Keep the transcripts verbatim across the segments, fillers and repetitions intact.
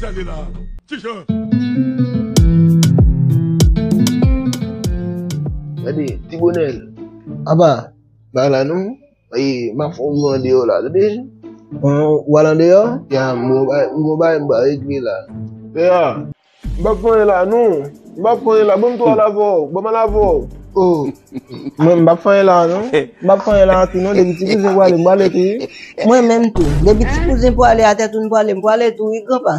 Gade la. Ti Jan. Gade, Ti Bonèl. Apa, pa la non. E, m ap fè yon jou andeyò la, tande? Bon, w al andeyò? Ya, m gon bagay, m gon bagay m pral regle la. Ya, m p ap fè anyen la, non. M p ap fè anyen la. Ban m tou al avè w. Ban m al avè w. Oh. Mwen, m p ap fè anyen la, non. M p ap fè anyen la, anti, non. Depi ti kouzen pwale, m pwale tou, wi. Mwen menm tou. Depi ti kouzen pwale, atè tou, m pwale, m pwale tou, wi, granpa.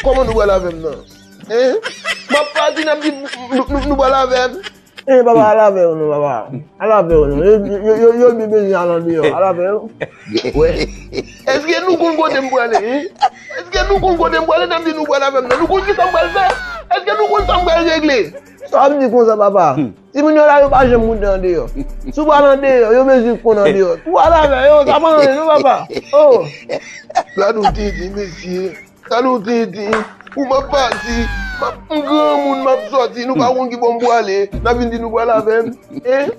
Kòman nou pral avè m nan? Hein? M ap pati, n ap di nou, nou, nou pral avè m. Eh, papa, al avè yo non, papa. Al avè yo non. Yo, yo, yo, yo, yo bezwen al andeyò. Al avè yo. Wè. Èske nou konn kote m prale, hein? Èske nou konn kote m prale, n ap di nou pral avè m nan? Nou konn kisa m pral fè? Èske nou konn sa m pral regle? Sa w ap di konsa, papa? Timoun yo la, yo pa janm moute andeyò. Si w pral andeyò, yo bezwen konn andeyò. Si w al avè yo, sa pa anyen non, papa. Oh. Gad yon tenten, mesye. Gade w tenten, ou m ap pati, m ap, m granmoun, m ap sòti, nou pa konn ki bò m pwale, n ap vin di nou pral avè m, hein?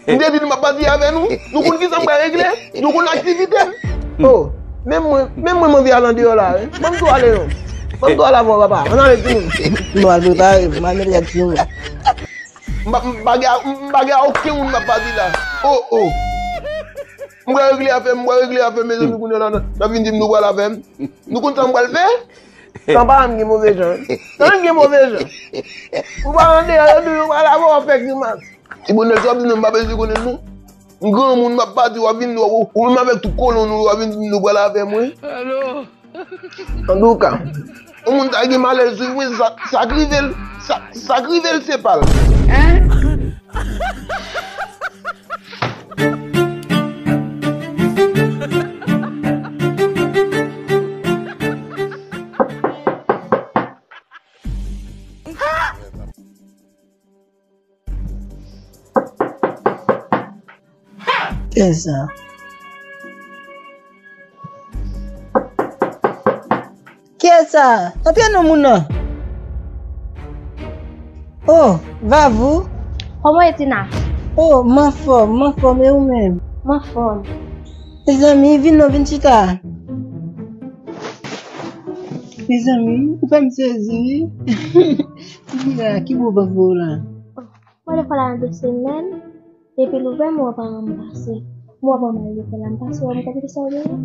M te di nou m ap pati avè nou, nou konn kisa m pral regle, nou konn aktivite m. Oh, menm mwen, menm mwen m anvi al andeyò la, wi. Ban m tou ale non. Ban m tou ale avè w, papa. Ann ale timoun. M al prepare m, m al mete ak timoun. M pa, m pa gen, m pa gen okenn moun m ap pati la. Oh, oh. M pral regle afè m, m pral regle afè m, mezanmi, kounye a la, n ap vin di m nou pral avè m. Nou konn sa m pral fè? Tan pa m gen move jan, wi. Tan gen move jan. Ou pa andeyò, yo di w pral avè w, w ap fè grimas. Ti Bonèl, sa w ap di non, m pa bezwen konnen non. M granmoun, m ap pati, w ap vin, ou, ou menm avèk tout kolonn ou, w ap vin di m nou pral avè m, wi. Antouka, yon moun ta gen malèz wi, wi, sa, sa k rive l, sa, sa k rive l se pa l. Hein? Kiyès sa? Kiyès sa? Antre non moun nan. Oh, Vavou. Kòman w ye, Tina? Oh, m anfòm, m anfòm, e ou menm? M anfòm. Mezanmi, vin non, vin chita. Mezanmi, ou fè m sezi wi. Ki bò w panse w la? Mwen lekòl la nan de semèn, depi l ouvè, m wè paran m pase. M wè paran m al lekòl la, m pase wè m konn kisa w genyen.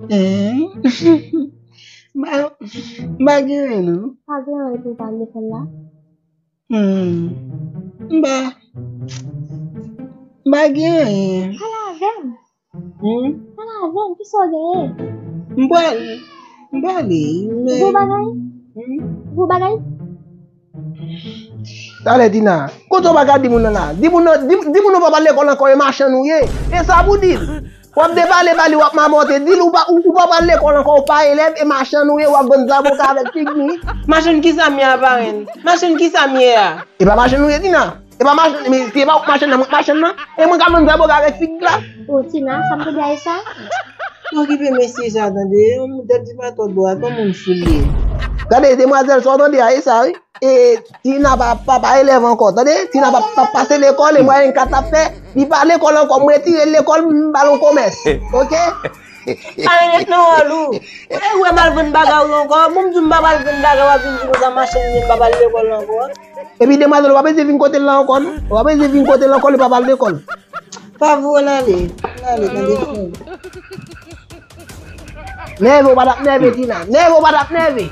Hein? M pa, m pa gen anyen non. Pa gen anyen pou w pa al lekòl la? Hmm. M pa, m pa gen anyen. Pale avè m. Hmm? Pale avè m, kisa w genyen? M pral, m prale, men. Gwo bagay? Hmm? Gwo bagay? Talè, Tina, kote w pa ka di moun nan la? Di moun nan, di, di moun nan w pa pral lekòl ankò, e machann ou ye. E sa pou di l. W ap depale ba li, w ap mamòte. Di l ou pa, ou, ou pa pral lekòl ankò, ou pa elèv, e machann ou ye, w ap vann zaboka avèk figi w. Machann kisa m ye a, parenn? Machann kisa m ye a? E pa machann ou ye, Tina. E pa machann, men se pa ou k machann nan, mwen k machann nan. E mwen ka vann zaboka avèk fig la. O Tina, sa m te di a e sa? Okipe mesye sa, tande. Yon moun tèt di pa twòp bò, a, yon moun fou l ye. Gade, demwazèl, sa w tande a e sa, wi. E Tina pa, pa, pa elèv ankò, tande. Tina pa, pa pase lekòl, e mwayen kat l ap fè. Li pa lekòl ankò, m retire l lekòl, m ba l yon komès. Oke? Arete nan wòl ou. E ou wè m al vann bagay ou ankò. Bon, m di w m pa pral vann bagay, w ap vin di konsa machann m ye, m pa pral lekòl ankò. Epi demwazèl, w pa bezwen vin kote l la ankò, non. W pa bezwen vin kote l ankò, li pa pral lekòl. Pa vre, ann ale. Ann ale, tande frè m. Nève, w pa t ap nève, Tina. Nève, w pa t ap nève.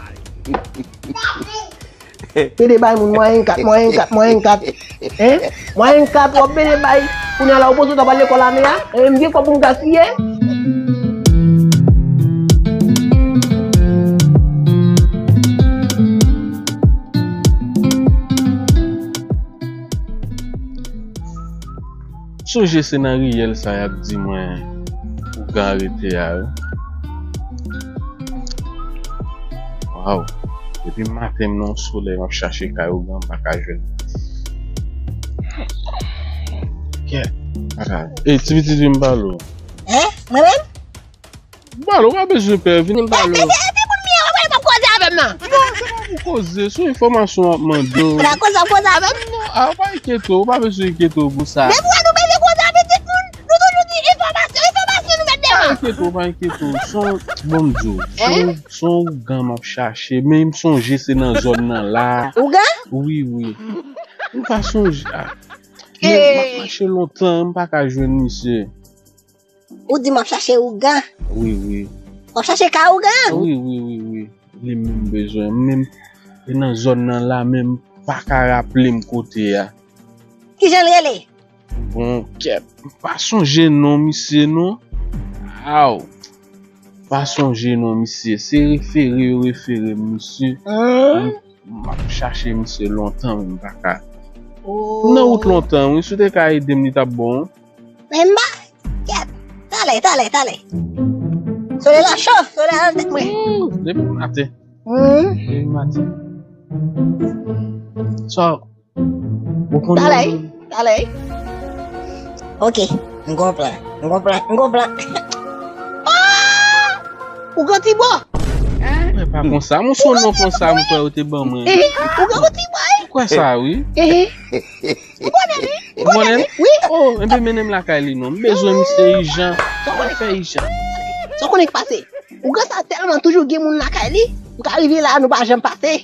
Pede bay moun mwayen kat, mwayen kat, mwayen kat. Hein? Mwayen kat, w ap pede bay. Kounye a la, ou panse w ta pral lekòl ane a? E m gen kòb pou m gaspiye? Sonje se nan riyèl sa y ap di mwen ougan rete a wi. Waw. Depi maten m nan yon solèy m ap chache kay ougan m pa ka jwenn. Kè. Ey, ti pitit wi m pale w. Hein? Mwen menm? Balo, ou pa bezwen pè, vin balo. Epi, epi moun m ye, ou pa koze avè m nan. Non, se pa pou koze, se yon enfòmasyon w ap mande w. Ou pa koze, ap koze avè m? Non, a, ou pa enkyete w, ou pa bezwen enkyete w pou sa. Depi w wè nou bezwen koze a pitit moun, nou toujou di enfòmasyon, enfòmasyon nou mèt devan. Enkyete w, pa enkyete w. Se yon, bon, m di w, se yon, se yon ougan m ap chache, men m sonje se nan zòn nan la. Ougan? Wi, wi. M pa sonje. Ah. Men m ap mache lontan, m pa ka jwenn misye. Ou di m ap chache ougan? Wi, wi. W ap chache ka ougan? Wi, wi, wi, wi. Li menm bezwen m menm. E nan zòn nan la menm, m pa ka raple m kote a. Kijan l rele? Bon, kèt, m pa sonje non misye non. Aw. M pa sonje non misye. Se refere yo refere m misye. M, m ap chache misye lontan, men m pa ka. M nan wout lontan, wi. Si w te ka ede m, li t ap bon. Men m pa. Kèt. Talè, talè, talè. Solèy la cho, solèy la nan tèt mwen. Depi maten. Depi maten. Sa, ou konn. Talè, talè. Ok, m gon plan, m gon plan, m gon plan. Ah! Ou gen ti bò? Men pa konsa, m sou non konsa, m kwè ou te ban mwen. Ou gen ti bò? Ou kwè sa, wi. Ou konnen li? Ou konnen li? Wi. Oh, enben mennen m lakay li non. M bezwen misye ijan. Sa w konnen? Fè ijan. Sa w konnen k pase? Ougan sa tèlman toujou gen moun lakay li. M ka rive la, nou pa janm pase.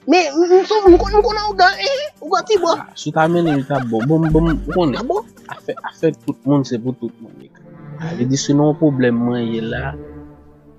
Men, m, m, m, m konn, m konn ougan, eh, ougan ti bò. Ah, si w ta mennen m, li t ap bon. Bon, bon, ou konnen. Ah bon? Afè, afè tout moun, se pou tout moun li ka. Li di, si nan yon pwoblèm mwen ye la,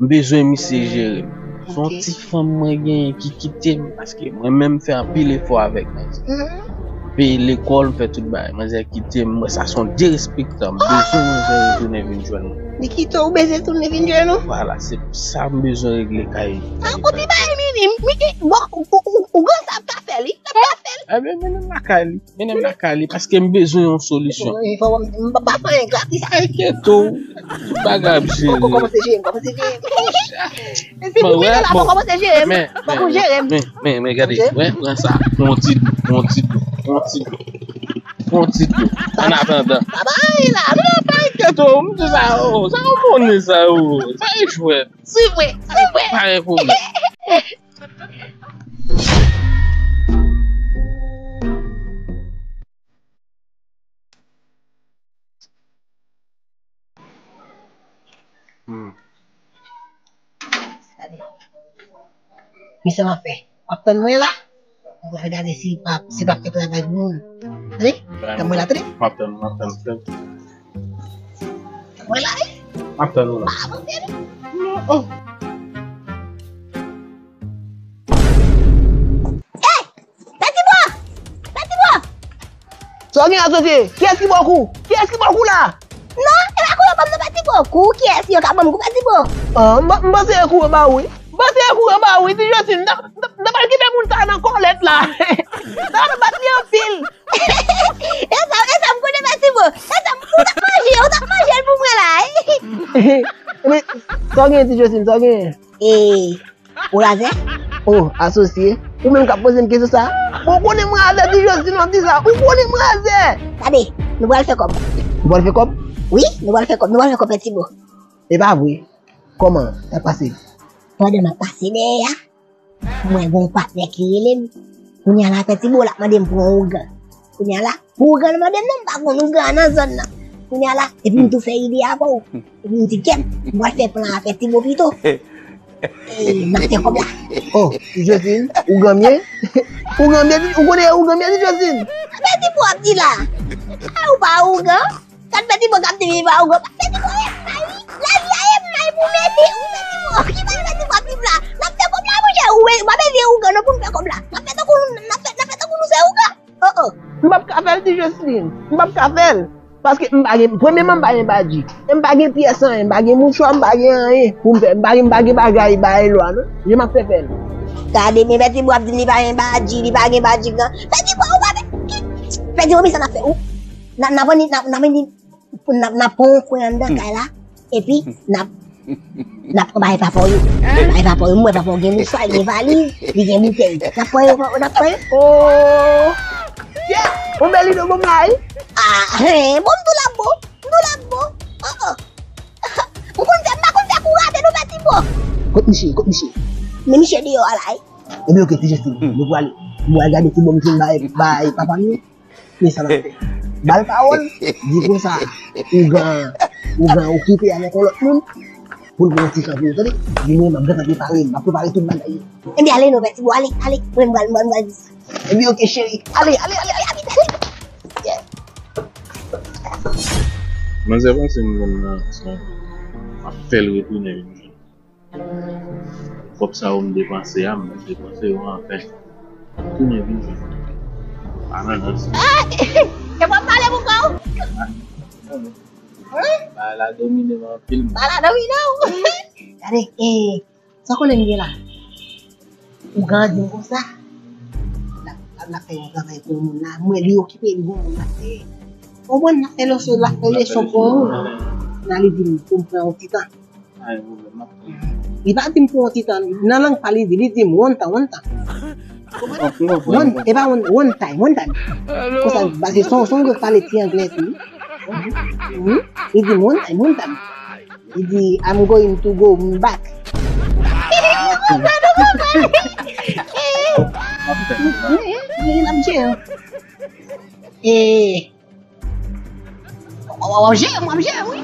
m bezwen misye jere m. Se yon ti fanm mwen genyen ki kite m, paske mwen menm m fè anpil efò avèk manzè. M peye lekòl, m fè tout bagay. Manzè kite m, mwen sa se yon derespektan. M bezwen manzè retounen vin jwenn mwen. Li kite w, bezwen tounen vin jwenn ou? Vwala, se sa m bezwen regle kay. Ah, ou ti bay minim, mi, bon, ou, ou, ou, ougan sa ap ka fè li, l ap ka fè l. Ebyen, mennen m lakay li. Mennen m lakay li, paske m bezwen yon solisyon. Fò m, m pa fè anyen gratis. Enkyete w, tout bagay ap jere. Fò w kòmanse jere m, kòmanse jere m. Epi pou mwen la, fò w kòmanse jere m. Fò w jere m. Men, men, men, gade, wè, pran sa. Pran ti dlo, pran ti dlo, pran ti dlo. Pran ti dlo. An atandan. Sa bay la. Non, pa enkyete w, m di sa, oh, sa yon monnen sa, oh. Sa yon jwèt. Si vre, si vre. Pa gen pwoblèm. Hmm. Gade. Men sa m ap fè. W ap tann mwen la. Mwen pral gade si pa, si pa fè travay pou moun. Tande? Tann mwen la, tande? M ap tann, m ap tann, frè m. Tann mwen la, wi. M ap tann ou la. Pa avanse, non. Non, oh. Hey! Pè Ti Bò! Pè Ti Bò! Sa w gen asosye? Kiyès ki ba w kou? Kiyès ki ba w kou la? Non, e pa kou yo ban m non, Pè Ti Bò. Kou kiyès yo ka ban m kou, Pè Ti Bò? Ah, m pa, m panse e kou yo ba w wi. M panse e kou yo ba w wi, Ti Josline. M ta, m ta, m ta pral kite moun sa a nan kòlèt la. M ta pral bat li anpil. E sa, e sa m konnen, Pè Ti Bò. E sa, ou t ap manje, ou t ap manje l pou mwen la. Men, sa w gen, Ti Josline, sa w gen? E Ou razè? Oh, asosye. Ou menm k ap poze m kesyon sa a? Bon, ou konnen m razè, Ti Josline, w ap di sa. Ou konnen m razè. Tande, nou pral fè kòb. Nou pral fè kòb? Wi, nou pral fè kòb. Nou pral fè kòb, Pè Ti Bò. E pa vre? Kòman? Sa k pase? Pandan m ap pase dèyè a, m wè gen yon patnè ki rele m. Kounye a la, Pè Ti Bò, l ap mande m pou yon ougan. Kounye a la, pou ougan l mande m non, m pa konn ougan nan zòn nan. Kounye a la, epi m tou fè ide avè w. Epi m di, kèt, m pral fè plan avè Ti Bò pito. E, n ap fè kòb la. Oh, Ti Josline, ougan m ye? Ougan m ye, ou konnen ougan m ye, Ti Josline? Pè Ti Bò ap di la. A, ou pa ougan? Gad Pè Ti Bò k ap di li pa ougan. Pè Ti Bò renmen m, wi. Lavi a ye m, pou mete, wi, Pè Ti Bò. Ki bagay Pè Ti Bò ap di la? N ap fè kòb la, monchè. Ou, w ap ede ougan, non, pou n fè kòb la. N ap fè tankou, n ap fè, n ap fè tankou nou se ougan. Oh, oh. M p ap ka fè l, Ti Josline. M p ap ka fè l. Paske m pa gen, premyèman, m pa gen badji. E m pa gen pyès anyen. M pa gen mouchwa, m pa gen anyen pou m fè. M pa gen, m pa gen bagay ba Elwa, non. Jan m ap fè fè l? Gade, men Pè Ti Bò ap di li pa gen badji, li pa gen badji, gran. Pè Ti Bò, ou pa fè. Pè Ti Bò, men sa n ap fè? Ou, n a, n a vann li, n a, n a vann li, n a, n a pran yon kwen anndan kay la. Epi, n ap, n ap pran bagay papa w yo. Bagay papa w yo, m wè papa w gen mouchwa, li gen valiz, li gen boutèy. N ap pran yo, n ap pran yo. Oh! Yeah! Yon bèl ide w ban m la, wi. Ah, hen, bon, m tou la, bon. M tou la, bon. Oh, oh. M konn fè, m pa konn fè kou rate, non, Pè Ti Bò. Kot misye, kot misye? Men misye deyò a la, wi. Ebyen, oke, Ti Josline, nou prale. M pral gade ki bon misye bay, bay papa m yo. Men sa n ap fè. Ba l pawòl, di konsa, ougan an, Ougan okipe avèk yon lòt moun. Pou l pran yon ti chan pou ou, tande? Di mwen, m ap gentan prepare, m ap prepare tout bagay yo. Ebyen, ale non, Pètibwa, ale, ale. Mwen, m pral, m pral, m pral di sa. Ebyen, oke, cheri. Ale, ale, ale, ale, ale, ale. Yeah. Manzè panse m konn nan, son, m ap fè l retounen vin jwenn. Kòb sa yo m depanse a, m depanse yo anfen. Tounen vin jwenn. Ananas. Ah! E w ap pale pou kò w? Hein? Bagay la domine m anpil. Bagay la domine w? Gade, eh, sa w konnen m gen la? Ougan di m konsa. L ap, l ap, l ap fè yon travay pou yon moun la. Mwen, li okipe, li gon moun l ap fè. Ou konprann? L ap fè leson, l ap fè leson pou yon moun. Nan li di m pou m pran yon ti tan. Pa gen pwoblèm, m ap priye. Li pa di m pou yon ti tan. Nan lang pa li di, li di m one tan, one tan. One, e pa one, one time, one time. Konsa, pase son, son gwo pale ti anglè tou. Mhm. Li di m one time, one time. Li di, "I'm going to go back." L ap jere. Eh, W ap jere, m ap jere, wi.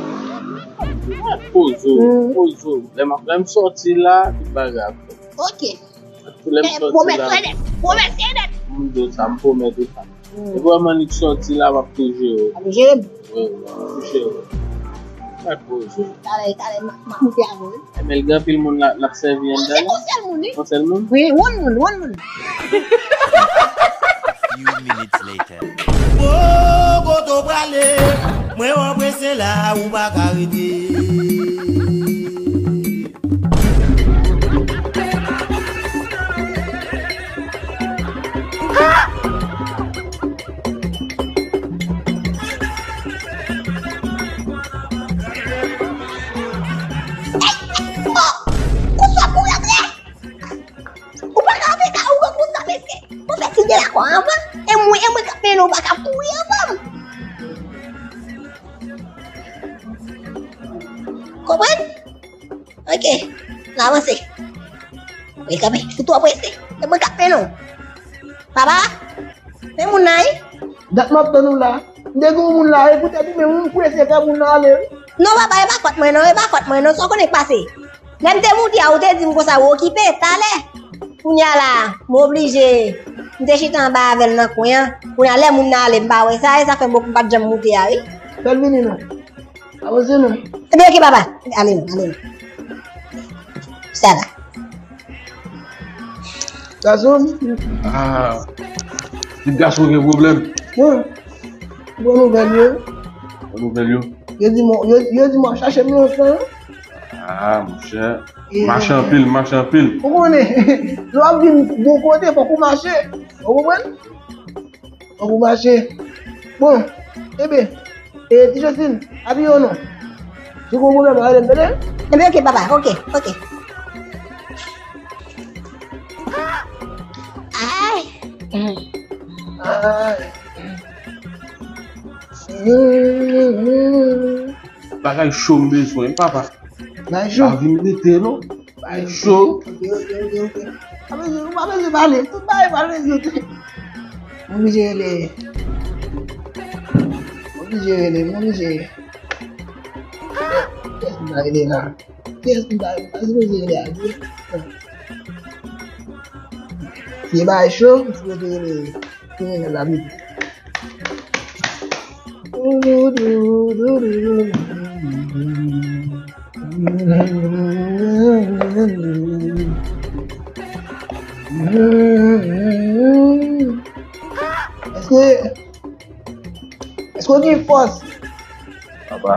Poze w, poze w. Lè m ap, lè m sòti la, tout bagay ap fèt. Ok. Lè m sòti la, pwomès, pwomès, pwomès. M di w sa, m pwomèt ou sa. Epi w wè m annik sòti la, m ap tou jere w. Ap jere m? Wi, wi, m ap tou jere w. Mwen poze w. Talè, talè, m ap, m ap moute avè w, wi. Men l gen anpil moun la, l ap sèvi anndan la. Yon sèl moun, wi. Yon sèl moun? Wi, one moun, one moun. Few minutes later. Oh, kote w prale? Mwen wè w prese la, ou pa ka rete. Ou pa ka fè ka ou konsa, mesye. Mwen fè ti delakò anvan. E mwen, e mwen k ap mennen w, ou pa ka kouri anvan m. Konprann? Ok. N avanse. Wi, kanpe. Ou twò prese. E mwen k ap mennen w. Papa, men moun nan, wi. Dat m ap tann ou la. M te gen yon moun la, e poutèt ou menm, ou prese fè moun nan ale, wi. Non, papa, e pa fòt mwen, non, e pa fòt mwen, non. Sa w konnen k pase? Lè m te moute a, ou te di m konsa, ou okipe, talè. Kounye a la, m oblije, m te chita anba avè l nan kwen an. Kounye a, lè moun nan ale, m pa wè sa, e sa fè m pa t janm moute a, wi. Fè l vini non. Avanse non. Ebyen, oke, papa. Ale non, ale non. Sa va. Gason? Ah, ti gason gen pwoblèm. Wi. Bon nouvèl yo. Bon nouvèl yo. Yo di m, yo, yo di m w ap chache m lontan. Ah, monchè. Mache anpil, mache anpil. Ou konnen, lè w ap vin bon kote, fòk ou mache. Ou konprann? Fòk ou mache. Bon, ebyen, e, ti Josline, apiye w non. Si w gen yon pwoblèm, rele m, tande? Ebyen, oke, papa, oke, oke. Ay. Ay. Bagay cho m bezwen, papa. Bagay cho? Pa vin rete, non. Bagay cho. Ok, ok, ok, ok. Pa bezwen, pa bezwen pale. Tout bagay pral rezoud. M oblije rele. M oblije rele, m oblije. Kiyès m ta rele la? Kiyès m ta rele? M ta sipoze rele a tou. Si e bagay cho, m sipoze rele kriminèl la pito. Èske, èske w gen fòs? Papa,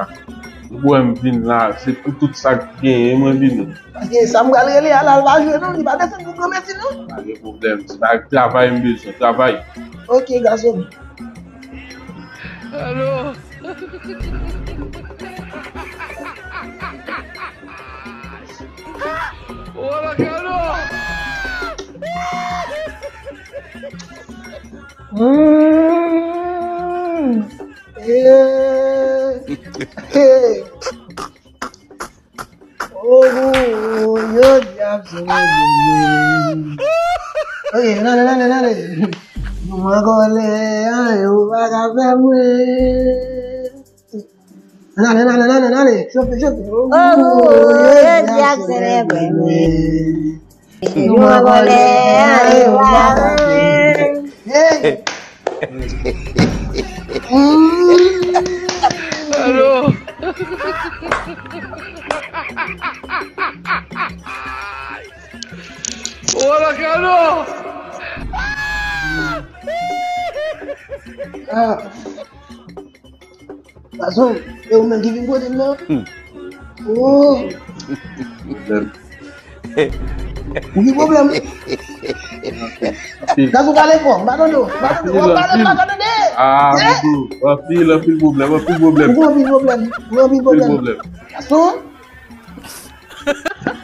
ou wè m vin la, se pou tout sa k genyen mwen vini. Paske sa m pral rele a la, l pa jwe non, li pa desann pou granmesi non. Pa gen pwoblèm, se pa travay m bezwen, travay. Ok, gason. Alo. Wala kado. Mm. Eh. Eh. Oh, yo, diab, se mwen. Ok, n ale, n ale, n ale. Nou an kòlè, an, yo pa ka fè mwen. Ann ale, ann ale, ann ale, ann ale. Chofe, chofe. Oh, oh, oh, yo di ak selebre mwen. Nou an kòlè, yo pa vle. Hey! Alo! Wala kalo! Ah. Gason, e ou menm ki vin kote m nan? Hmm. Oh. Ou gen pwoblèm? Gason, pale fò, m pa tande w. M pa tande w, w ap pale, m pa tande. Ah, eh? Anpil, anpil pwoblèm, anpil pwoblèm. Ou gen anpil pwoblèm, ou gen anpil pwoblèm. Anpil pwoblèm. Gason,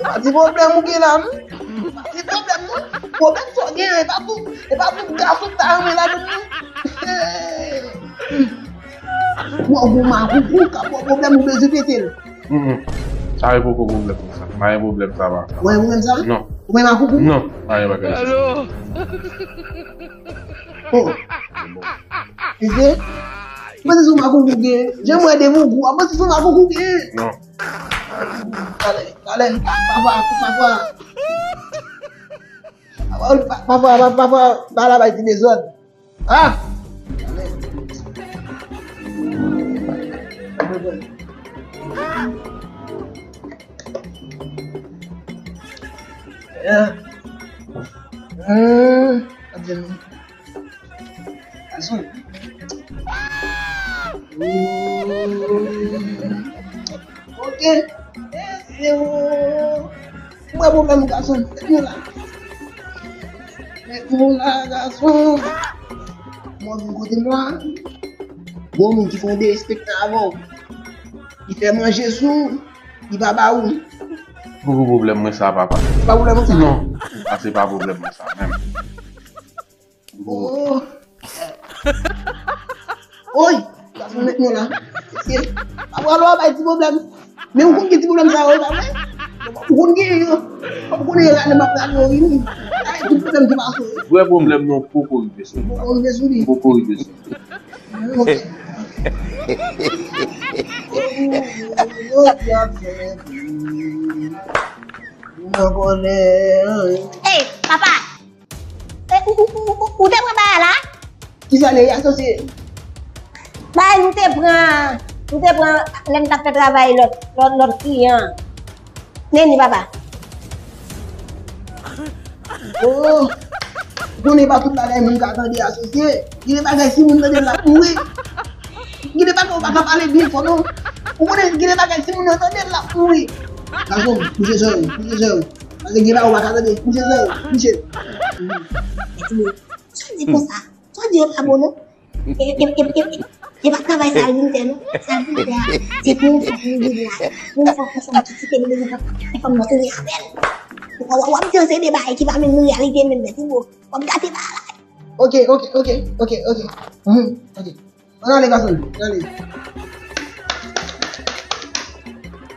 pa di pwoblèm ou gen la, non. Pa di pwoblèm, non. Pwoblèm sa w gen, e pa tout, e pa tout gason k ta renmen ladann, non. Ou gon makoukou k ap ba w pwoblèm, ou bezwen pete l. Mm, mm. Sa e poko pwoblèm sa. M pa gen pwoblèm sa, pa. Ou pa gen pwoblèm sa? Non. Ou pa gen makoukou? Non, m pa gen bagay sa. Alo? Oh. Mesye, mwen se sou makoukou gen. Jan mwen de makoukou, mwen se sou makoukou gen. Non. Talè, talè, papa, papa. Papa, papa, papa, pa la bay ti dezòd. Ah! Ah! Ah! Gason. Ok. E, e, o. Mwen pwoblèm gason. Mwen la. Mwen la, gason. Mwen vin kote m la. Gon moun ki fè yon derespektan avè w. Li fè manje sou ou. Li pa ba ou. Poko pwoblèm mwen sa, papa. Se pa pwoblèm mwen sa? Non. A, se pa pwoblèm mwen sa, menm. Oh. Oy! Gason met nou la. Se, pa pral w a bay ti pwoblèm. Men ou konn gen ti pwoblèm sa yo, pa vre? Ou konn gen yo. Ou konnen rale m ap rale yo vini. Ay, tout pwoblèm ki pase. Vrè pwoblèm non poko rive sou li. Poko rive sou li. Poko rive sou li. Ok. Hey, papa! E, ou, ou, ou, ou, ou te pran bagay la? Kisa l ye, asosye? Bagay nou te pran, nou te pran lè n t ap fè travay lòt, lòt, lòt kliyan. Men li, papa. Oh! Ou konnen pa tout bagay moun ka tande, asosye. Gen de bagay si moun tande l, l ap mouri. Gen de bagay ou pa ka pale byen fò non. Ou konnen gen de bagay si moun nan tande l, l ap mouri. Gason, kouche zòrèy, kouche zòrèy. Paske gen bagay ou pa ka tande. Kouche zòrèy, kouche. Sa w di konsa? Sa w di yo pa bon non. E, e, e, e, e, e pa travay sa l vin fè non. Sa l vin fè a, se pou yon fwa pou li vin la. Pou yon fwa pou fanm ki kite li, pou fanm nan tounen avè l. W ap, w ap, w ap di yon seri de bagay ki pa menm nan reyalite menm, men pi bon. W ap gate bagay la. Ok, ok, ok, ok, ok. Mhm, ok. Ann ale, gason, ann ale.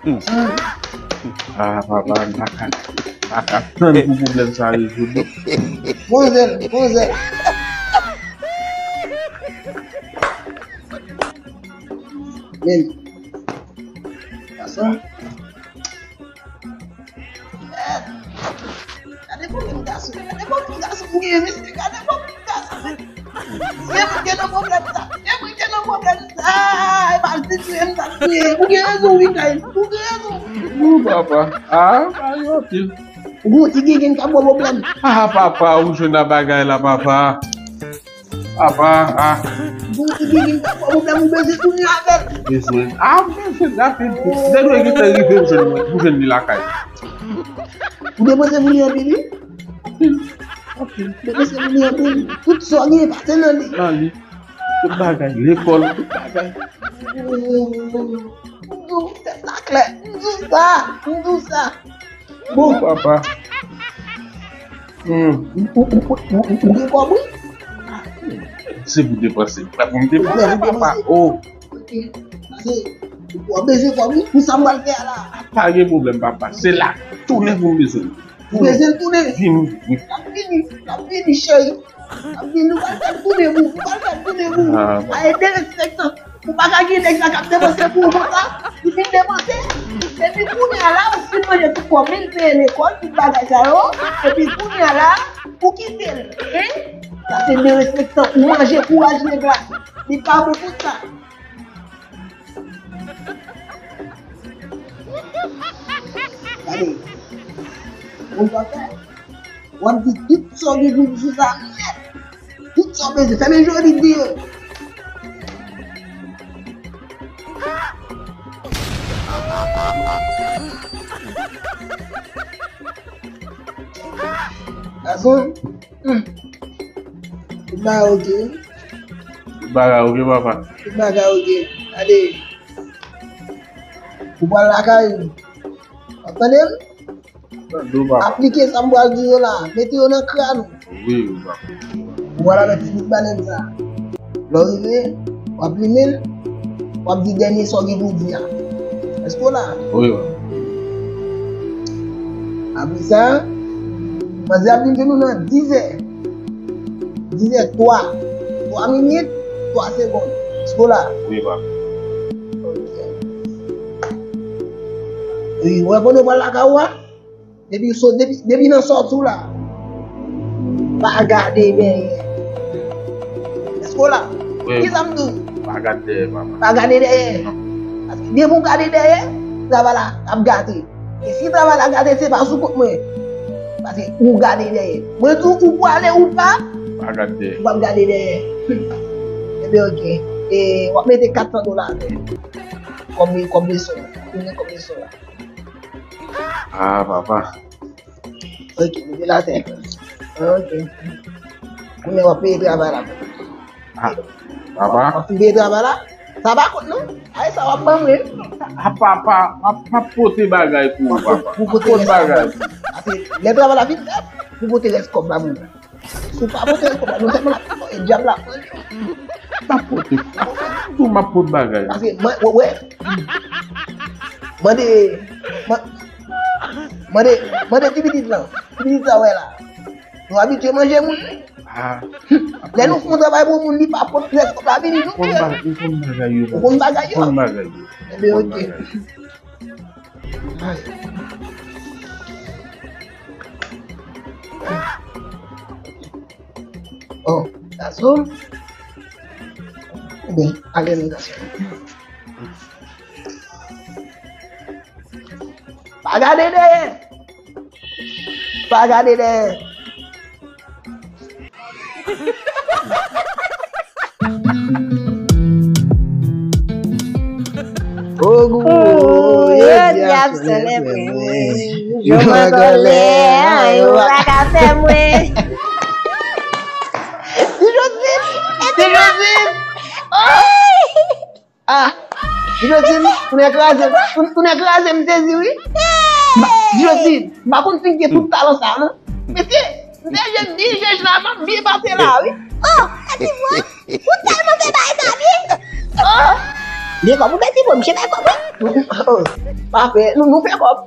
Hmm. Ah, papa, m pa ka, pa ka tann pou pwoblèm sa rezoud non. Manzèl, manzèl. Men, gason. Gade pwoblèm gason, gade pwoblèm gason m gen, mesye, gade pwoblèm gason. Se mwen ki nan pwoblèm sa, se mwen ki nan pwoblèm sa. E pa l ti touye m, sa l touye. Ou gen rezon wi, Kay, ou gen rezon. Ou papa, ah, pa gen anpil. Ou gon ti gengen k ap ba w pwoblèm. Ah, papa, ou jwenn nan bagay la, papa. Papa, ah. Bon, ou gen, gen pwoblèm ou bezwen tounen avè l. Bezwen. Ah, m bezwen l rapid. Depi w gentan rive, m jwenn, m jwenn li lakay. Ou depanse pou li anpil, wi? Anpil. Anpil. Depanse pou li anpil. Tout sa w genyen pase nan li. Nan li. Tout bagay, lekòl, tout bagay. M di w, tèt la klè. M di w sa. M di w sa. Bon, papa. Hmm. Ou, ou, ou, ou, ou, ou gen kòb, wi? Se pou depanse. Prè pou m depanse, papa. Oh. Ok. Pase, w ap bezwen kòb, wi. Pou sa m pral fè a la. Pa gen pwoblèm, papa. Se la. Tounen pou m bezwen. Ou bezwen l tounen? Vini, wi. L ap vini, l ap vini, cheri. L ap vini, nou pral fè l tounen pou, nou pral fè l tounen pou. Ah, bon. Pa gen derespektan. Ou pa ka gen nèg la k ap depanse pou ou konsa. Li fin depanse. Epi kounye a la, ou fin manje tout kòb li, li peye lekòl, tout bagay sa yo. Epi kounye a la, ou kite l. Hein? Sa se derespektan. Ou manje kouraj nèg la. Li pa bon pou sa. Gade. Ou pa fè. W ap di tout sa w gen pou di sou sa nèt. Tout sa w bezwen. Fèmen je w di di yo. Gason. Hmm. Tout bagay oke. Tout bagay oke, papa. Tout bagay oke. Gade. Ou pral lakay ou. W ap tande m? Tande w, papa. Aplike sa m pral di yo la. Mete yo nan kràn ou. Wi, wi, papa. Ou pral avèk ti bout balèn sa. Lè w rive, w ap limen l, w ap di dènye sa w gen pou w di a. Èske w la? Wi, wi. Apre sa, manzè ap vin jwenn ou nan dizè. Dizè twa. Twa minit, twa segonn. Èske w la? Wi, papa. Ok. Wi, w wè pandan w pral lakay ou a? Depi w sot, depi, depi nan sòti w la, pa gade dèyè. Èske w la? Wi. Kisa m di w? Pa gade dèyè, papa. Pa gade dèyè. Non. Paske depi w gade dèyè, travay la ap gate. E si travay la gate, se pa sou kont mwen. Paske ou gade dèyè. Mwen di w, ou pwale ou pa, pa gade dèyè. Ou p ap gade dèyè. Ebyen, ok. E w ap mete kat san dola atè. Kòm, kòm leson. Tounen kòm leson la. Ah, papa. Ok, mete l atè. Ok. Kounye a w ap peye travay la. Ah, papa. W ap peye travay la. Sa pa kont non. Ay, sa w ap ban mwen. Ah, papa, m ap, m ap pote bagay pou ou, papa. Pou pote rès kòb la. Paske lè travay la fin fèt, pou pote rès kòb la pou mwen. Si w pa pote rès kòb la, non sèlman l ap pran, e dyab la pran li. M ap pote. Tou m ap pote bagay. Paske mwen, wè, wè. Mande, man-, mande, mande ti pitit lan. Ti pitit sa wè la. Nou abitye manje moun. Ah. Lè nou fè yon travay pou moun, li pa pot rès kòb la vini non. Ou konn ba-, ou konn bagay yo. Ou konn bagay yo. Ou konn bagay yo. Ebyen, ok. Ay. Oh, gason. Ebyen, ale nou gason. Pa gade dèyè. Pa gade dèyè. Ogou, yo di ap sèlè mwen. Yo mwen kòlè, yo pa ka fè mwen. Ti Josine, ti Josine. Ah, Josine, ou nèk kraze m, ou, ou nèk kraze m sezi wi. Josine, m pa konn si w gen tout talan sa non. Mesye, m te jwenn di jèj la, m ap byen pase la wi. Oh, e ti bwa, ou tèlman fè bagay sa byen. Oh, gen kòb ou mèt ti bwa, misye bay kòb wi. Oh, pa fè, nou, nou fè kòb.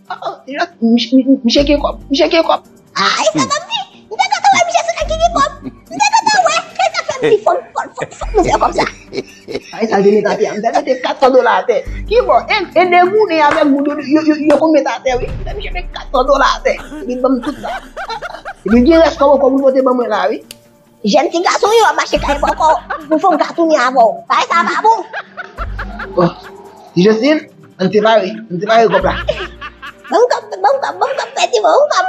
Oh, oh, misye, misye gen kòb, misye gen kòb. Ah, e sa m ap di. M te gentan wè misye se nèg ki gen kòb. M te gentan wè. E sa fè m di fò, fò, fò, fò nou fè kòb sa. Ay, sa l te met atè a. M te mete kat san dola atè. Ki bò? E, e degounen avèk moun yo, yo, yo, yo konn met atè, wi. M te misye met kat san dola atè. Epi l ban m tout sa. Epi l gen rès kòb ankò pou l pote ban mwen la, wi. Jèn ti gason yo ap mache kay bòkò pou fè yon gatouni avè w. Bagay sa pa bon. Bon, ti Josine, ann separe, ann separe kòb la. Ban m kòb, ban m kòb, ban m kòb, pèdi ban m kòb.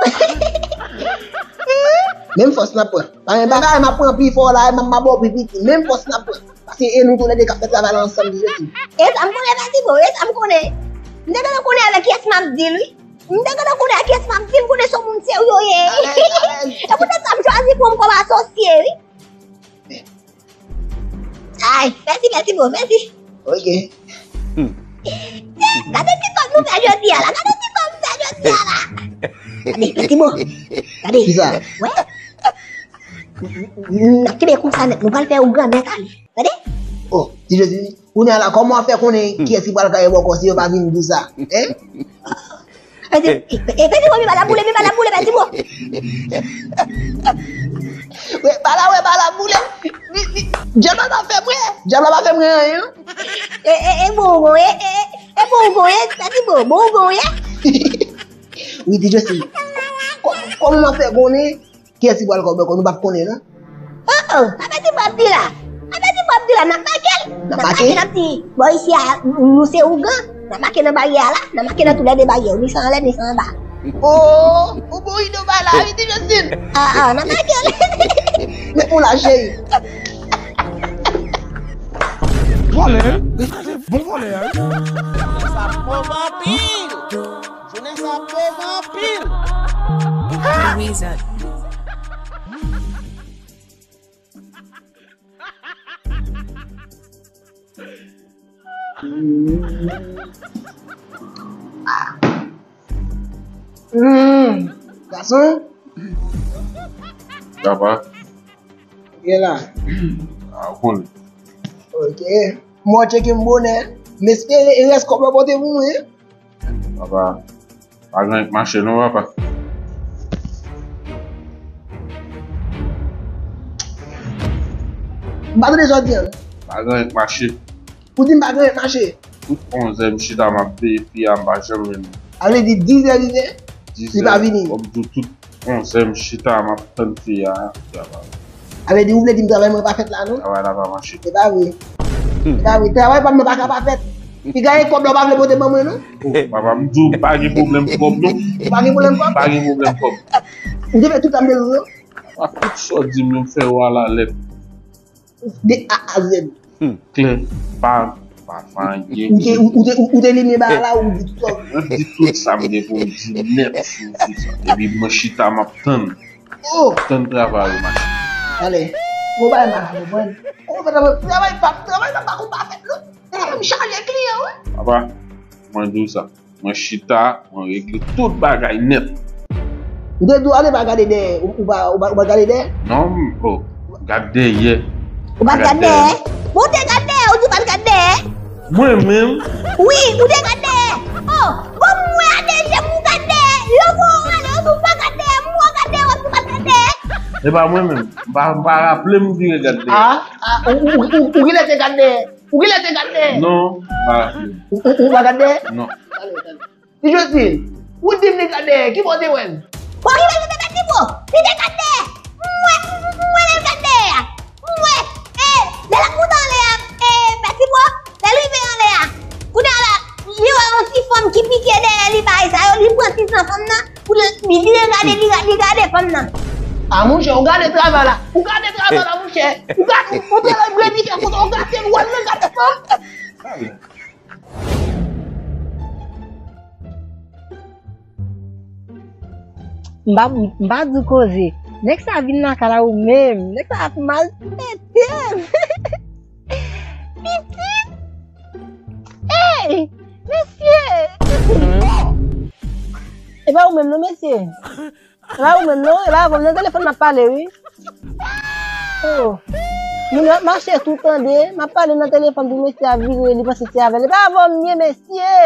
Menm fòs n ap pran. Pa gen bagay m ap pran pi fò la, m ap ba w pi piti. Menm fòs n ap pran. Paske e nou toulède k ap fè travay la ansanm, ti Josine. E sa m konnen, pèdi ban, e sa m konnen. M te gentan konnen avèk kiyès m ap deal, wi. M te gentan konnen ak kiyès m ap di, m konnen se yon moun serye w ye. Alèz, alèz. E poutèt sa m chwazi pran w kòm asosye, wi. Ay, mèsi, mèsi, bro, mèsi. Ok. Gade ti kòb nou fè jodi a la, gade ti kòb nou fè jodi a la. Gade, mèsi, bro. Gade. Kisa? Wè. N ap kenbe konsa nèt, nou pral fè yon gran nèt ale. Tande? Oh, ti Jezi, kounye a la, kòman w ap fè konnen kiyès ki pral kay bòkò si yo pa vin di w sa? Hein? Pèdi, e, e, pèdi, wè, mi pa la boule, mi pa la boule, pèdi, bon. Wè, pa la, wè, pa la boule. Mi, mi, dyab la pa fè mwen, dyab la pa fè mwen anyen, non. E, e, e, bon, bon, e, e, e, e, bon, bon, e, pèdi, bon, bon, bon, e. Wi, di Jesi. Kò-, kòman m ap fè konnen? Kiyès ki pral kòbe kò nou p ap konnen, non? Oh, oh, apeti m ap di la. Apeti m ap di la, n ap make l. N ap make l, n ap di, bò isi a, nou se ougan. N ap make nan baryè a la, n ap make nan toulède baryè yo. Ni sa anlè, ni sa anba. Oh, ou bon ide w bay la, wi, ti Josine. Ah, ah, n ap make l. Men pou la, cheri. Vòlè, wi. Bon vòlè, wi. Sa pòv anpil. Jounen sa pòv anpil. Louisa. Hmm, gason? Papa. Gen la. Ah, ou konnen. Ok. Mwen tcheke m bonè. M espere e rès kòb la pote pou mwen. Papa, pa gen anyen k mache non, papa. M pa tande sa w di an. Pa gen anyen k mache. Ou di m pa gen anyen k mache? Tout onz è m chita m ap veye fi a, m pa janm jwenn li. Sa vle di diz è rive, li pa vini. Kòm tou tout onz è m chita m ap tann fi a, travay. Sa vle di ou vle di m travay mwen pa fèt la, non? Travay la pa mache. Se pa vre. Se pa vre. Travay pa m nan pa ka pa fèt. Piga e kòb la w pa vle pote ban mwen, non? Oh, papa, m di w pa gen pwoblèm kòb, non. Pa gen pwoblèm kòb? Pa gen pwoblèm kòb. Ou te fè tout sa m te di w yo? Papa, tout sa w di m yo, m fè yo alalèt. De A a Z. Hmm. Klè, pa, pa fè anyen. Ou te, ou, ou te, ou, ou te limye bagay la, ou di tout sa. Mwen di tout sa m gen pou m di nèt sou, sou sa. Epi mwen chita, m ap tann. Oh! Tann travay ou, machin. Ale. Bon, bay mal, konprann. Ou fè travay, travay pa, travay pa, pa, pa fèt, non. Travay m chaje kliyan, wi. Papa, mwen di w sa. Mwen chita, mwen regle tout bagay nèt. M te di w ale pa gade dèyè, ou, ou pa, ou pa, ou pa gade dèyè? Non, m, oh, gad dèyè. Ou pa t gad dèyè? Bon, ou te gad dèyè, ou di w pa t gad dèyè? Mwen menm? Wi, ou te gad dèyè. Oh, bon, m wè a de je m ou gad dèyè. Yo voye w ale, ou di w pa gad dèyè, m wè w gad dèyè, ou di w pa t gad dèyè. E pa mwen menm. M pa, m pa raple m vire gad dèyè. Ah, ah, ou, ou, ou, ou genlè te gad dèyè. Ou genlè te gad dèyè? Non, m pa raple m. Ou, ou, ou pa gad dèyè? Non. Tande, tande. Ti Josine, ou di m li gad dèyè, ki bò w te wè l? Bon, ki bèl bèbè ti bo, li te gad dèyè. M wè, m wè lè l gad dèyè a. M wè, e, lè l ap moute anlè a, e, pè ti bo, lè l rive anlè a. Kounye a la, li wè yon ti fanm ki pike dèyè li, bagay sa yo, li pran ti san fanm nan, pou li, li vire gade, li, li gade fanm nan. A, monchè, ou gade travay la. Ou gade travay la, monchè. Ou gade, ou, ou travay bredi fè konsa, ou gade l, ou al nan gade fanm. M pa, m pa di w koze. Nèg sa vin lakay la ou menm. Nèg sa ap maltrete m. Pitit! Ey! Mesye! E pa ou menm non, mesye. E pa ou menm non, e pa avè m nan telefòn m ap pale, wi. Oh. Moun yo ap mache tou tande, m ap pale nan telefòn pou mesye a vire, li panse se avè l. E pa avè m ye, mesye.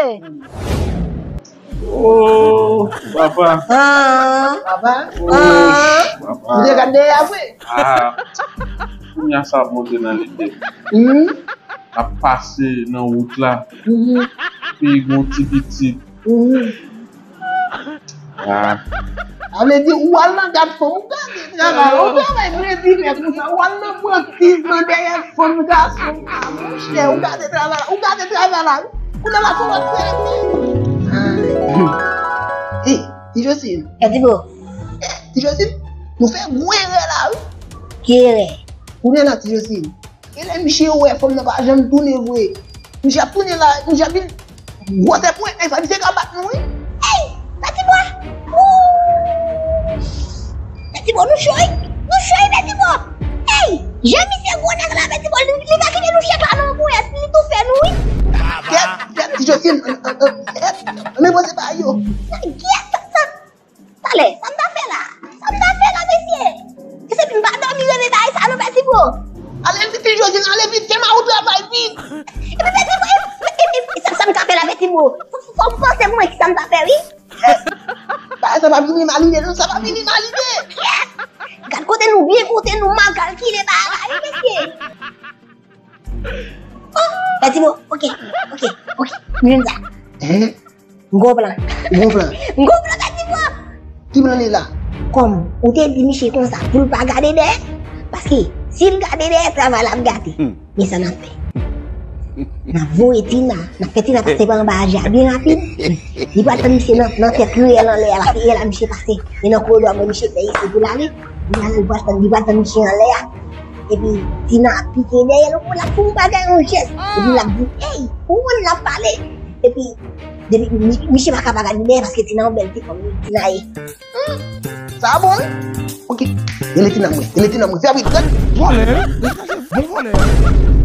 Oh, papa. Ah. Papa? Oh, ah. Papa. Ou te gad dèyè a vre? Ah. Kounye a sa ap monte nan lide. Hmm? Ap pase nan wout la. Mhm. Epi gon ti pitit. Mhm. Ah. Sa vle di, ou al nan gad fanm, ou gade travay, ou travay vre di mèt konsa, ou al nan pran kiz nan dèyè fanm gason, ah, monchè, ou gade travay la, ou gade travay la, wi. Kounye a la, fò w ap fè, wi. Ah. Hey, ti Josine. Eti bo. Hey, ti Josine, nou fè gwo erè la, wi. Ki erè? Kounye a la, ti Josine. E lè misye wè fanm nan pa janm tounen vre. Misye ap tounen la, misye ap vin gwosè pwen, e sa misye ka bat nou, wi. Ey! Peti bwa! Ooh! Peti bwa, nou cho, wi! Nou cho, wi, Peti bwa! Ey! Jan misye gwo nèg la, Peti bwa, li, li pa kite nou chèk la, non, pou wè si li toufe nou, wi! Kèt, kèt, ti Josine, an, an, an, kèt, an, men bon, se pa yo. Kèt, sa, sa. Talè, sa m ta fè la? Sa m ta fè la, mesye? Mesye, m pa dòmi reve bagay sa non, Peti Bo. Ale vit, ti Josine, ale vit, fè ma ou travay vit. Epi, Peti Bo, e, e, e, e, sa, sa m ta fè la, Peti Bo? Fò, fò, fò m panse pou mwen ki sa m ta fè, wi. E, Sa pa vini malide, non, sa pa vini malide. Gad kote nou byen, kote nou mal kalkile bagay, mesye. Oh, Pèdi bon, ok, ok, ok. M jwenn sa. Hein? M gon plan. M gon plan. M gon plan, Pèdi bon. Ki plan li la? Kòm ou te di misye konsa pou l pa gade dèyè, paske si l gade dèyè, travay la ap gate. Men sa n ap fè. N ap voye Tina, n ap fè Tina pase pa anba aje a byen rapid. Li pral tann misye nan, nan tèt riyèl anlè a, paske riyèl la misye pase. E nan koridò a, men misye fè isi pou l ale. Li pral, li pral tann, li pral tann misye anlè a. Epi Tina ap pike dèyè l, l ap fè yon bagay, yon jès. Epi l ap di, ey, ou konn l ap pale. Epi, depi, mi- misye pa ka pa gade dèyè, paske Tina yon bèl ti fanm, Tina ye. Sa bon, wi? Ok. Rele Tina mwen. Rele Tina mwen. Fè vit, gad. Vòlè. Bon vòlè.